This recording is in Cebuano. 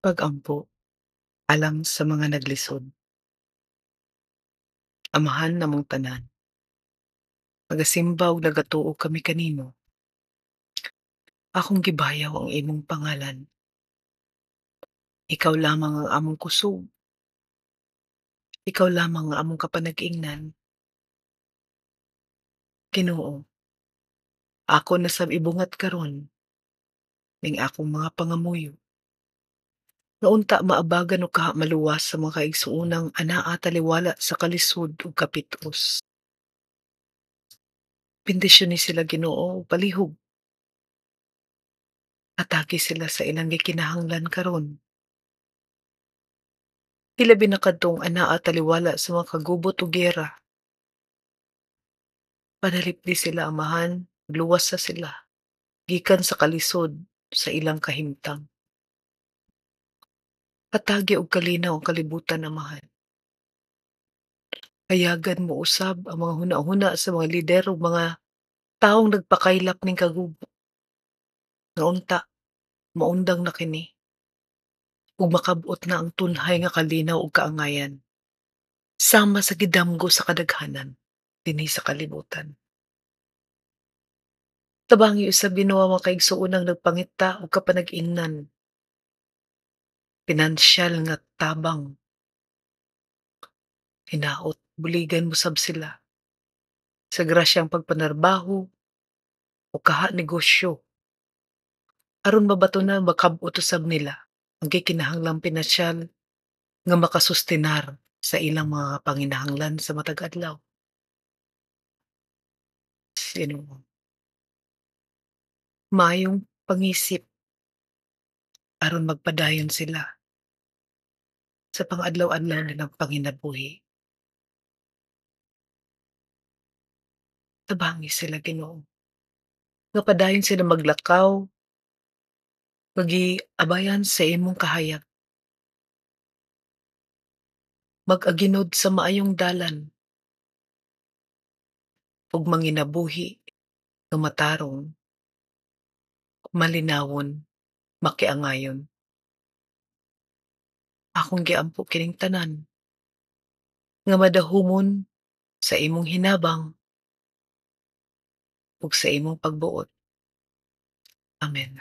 Pag-ampo alang sa mga naglisod. Amahan namong tanan, nagasimba ug nagatuo kami kanimo. Akong gibayaw ang imong pangalan. Ikaw lamang ang among kusog. Ikaw lamang ang among kapanag-ingnan. Ginoo, ako na sab ibungat karon ning akong mga pangamuyo. Nga unta maabagan o kaha maluwas sa mga kaigsuonang anaa taliwala sa kalisod ug kapit-os. Bendisyoni sila, Ginoo, ug palihog. Hatagi sila sa ilang gikinahanglan karon. Hilabi na kadtong anaa taliwala sa mga kagubot ug giyera. Panalipdi sila, Amahan, luwasa sila gikan sa kalisod sa ilang kahimtang. Hatagi og kalinaw ang kalibutan, Amahan. Hayagan mo usab ang mga huna-huna sa mga lider ug mga taong nagpakaylap ning kagubo. Nga unta maundang na kini ug makab-ot na ang tunhay nga kalinaw ug kaangayan sama sa gidamgo sa kadaghanan dinhi sa kalibutan. Tabangi usab, Ginoo, ang mga kaigsuonang nagpangita og kapanag-ingnan, pinansyal nga tabang. Hinaot buligan mo sab sila sa grasyang pagpanarbaho o kaha negosyo aron mabato na makab-ot usab nila ang gikinahanglang pinansyal nga makasustenar sa ilang mga panginahanglan sa matag adlaw. Ginoo, maayong pangisip aron magpadayon sila sa pang-adlaw-adlaw nilang panginabuhi. Tabangi sila, Ginoo, nga padayon sila maglakaw nga giabayan sa imong kahayag. Mag-aginod sa maayong dalan ug manginabuhi nga matarong, malinawon, makiangayon. Akong giampo kining tanan nga madahumon sa imong hinabang ug sa imong pagbuot. Amen.